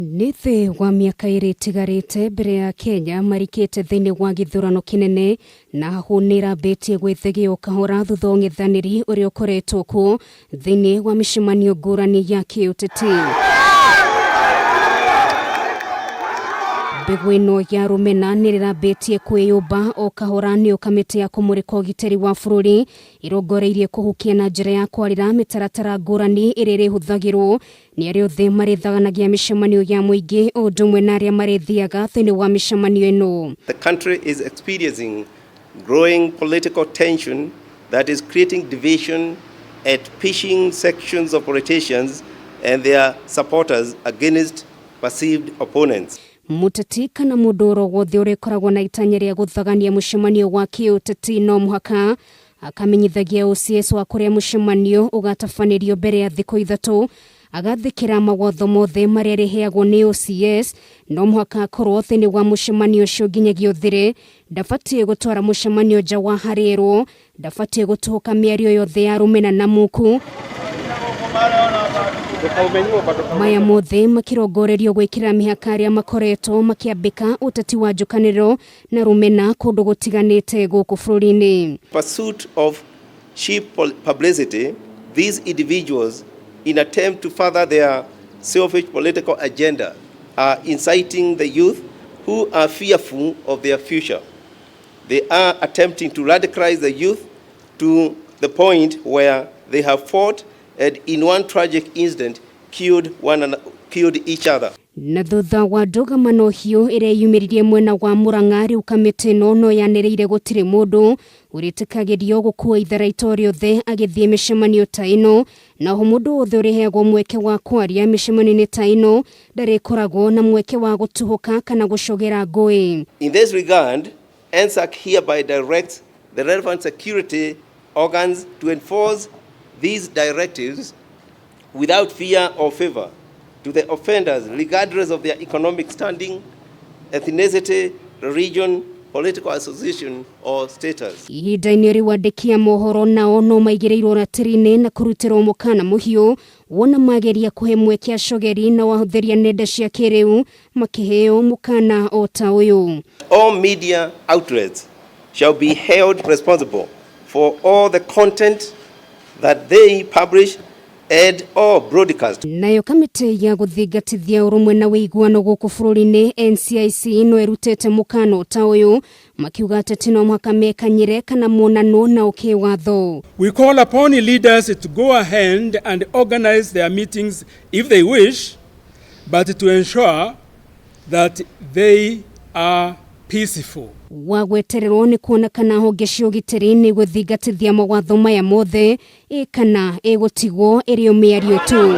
Nĩ thĩ wa mĩaka ĩrĩ ĩtigarĩte mbere ya Kenya marikĩte thĩinĩ wa gĩthurano kĩnene na hahũ nĩ ĩrambĩtie gwĩthegea o kahora thutha wa ũng'ethanĩri ũrĩa ũkoretwo kuo thĩinĩ wa mĩcemanio ngũrani ya kĩũteti. Mbegũ ĩno ya rũmena nĩ ĩrambĩtie kwĩyũmba o kahora nĩyo kamĩtĩ ya kũmũrĩka ũgitĩri wa bũrũri ĩrongoreirie kũhukia na njĩra ya kwarĩra mĩtaratara ngũrani ĩrĩa ĩrĩhũthagĩrwo nĩ arĩa othe marĩthaganagia mĩcemanio ya mũingĩ o ũndũ ũmwe na arĩa marĩthiaga thĩinĩ wa mĩcemanio ĩno. The country is experiencing growing political tension that is creating division at pitching sections of politicians and their supporters against perceived opponents. Mũteti kana mũndũ oro wothe ũrĩkoragwo na itanya rĩa gũthagania mũcemanio wa kĩũteti no mũhaka akamenyithagia OCS wa kũrĩa mũcemanio ũgatabanĩrio mbere ya thikũ 3, agathĩkĩra mawatho mothe marĩa arĩheagwo nĩ OCS, no mũhaka akorwo thĩinĩ wa mũcemanio ũcio nginyagia ũthire, ndabatiĩ gũtwara mũcemanio nja wa harĩerwo, ndabatiĩ gũtũhũka mĩario yothe ya rũmena na muku. Maya mothe makirongorerio gwĩkĩra mĩhaka arĩa makoretwo makĩambĩka ũteti wa njũkanĩrĩro na rũmena kũndũ gũtiganĩte gũkũ bũrũri-inĩ. Pursuit of cheap publicity, these individuals, in attempt to further their selfish political agenda, are inciting the youth who are fearful of their future. They are attempting to radicalize the youth to the point where they have fought and in one tragic incident killed each other. Na thutha wa ndũgamano hiũ ĩrĩa yumĩririe mwena wa Murang'a, rĩu kamĩtĩ ĩno no yanĩrĩire gũtirĩ mũndũ ũrĩtĩkagĩrio gũkua itharaita rĩothe agĩthiĩ mĩcemanio ta ĩno, naho mũndũ wothe ũrĩheagwo mweke wa kwaria mĩcemanio-inĩ ta ĩno ndarĩkoragwo na mweke wa gũtuhũka kana gũcogera ngũĩ. In this regard, NSAC hereby directs the relevant security organs to enforce these directives without fear or favor to the offenders, regardless of their economic standing, ethnicity, religion, political association or status. Ihinda-inĩ rĩu andĩki a mohoro nao no maigĩrĩirwo ratiri-inĩ na kũrutĩrwo mũkana mũhiũ wona mageria kũhe mweke acogeri na wahũthĩria nenda cia kĩrĩu makĩheo mũkana o ta ũyũ. All media outlets shall be held responsible for all the content that they publish and or broadcast. Nayo kamĩtĩ ya gũthingatithia ũrũmwe na ũiguano gũkũ bũrũri-inĩ NCIC no ĩrutĩte mũkana ta ũyũ makiuga atĩ no mũhaka mekanyĩre kana monanwo na ũkĩwatho. We call upon leaders to go ahead and organize their meetings if they wish, but to ensure that they are peaceful. Wa gwetererwo nĩ kuona kana honge cia ũgitĩri nĩ gũthingatithia mawatho maya mothe ĩ kana ĩgũtigwo ĩrĩ o mĩario tu.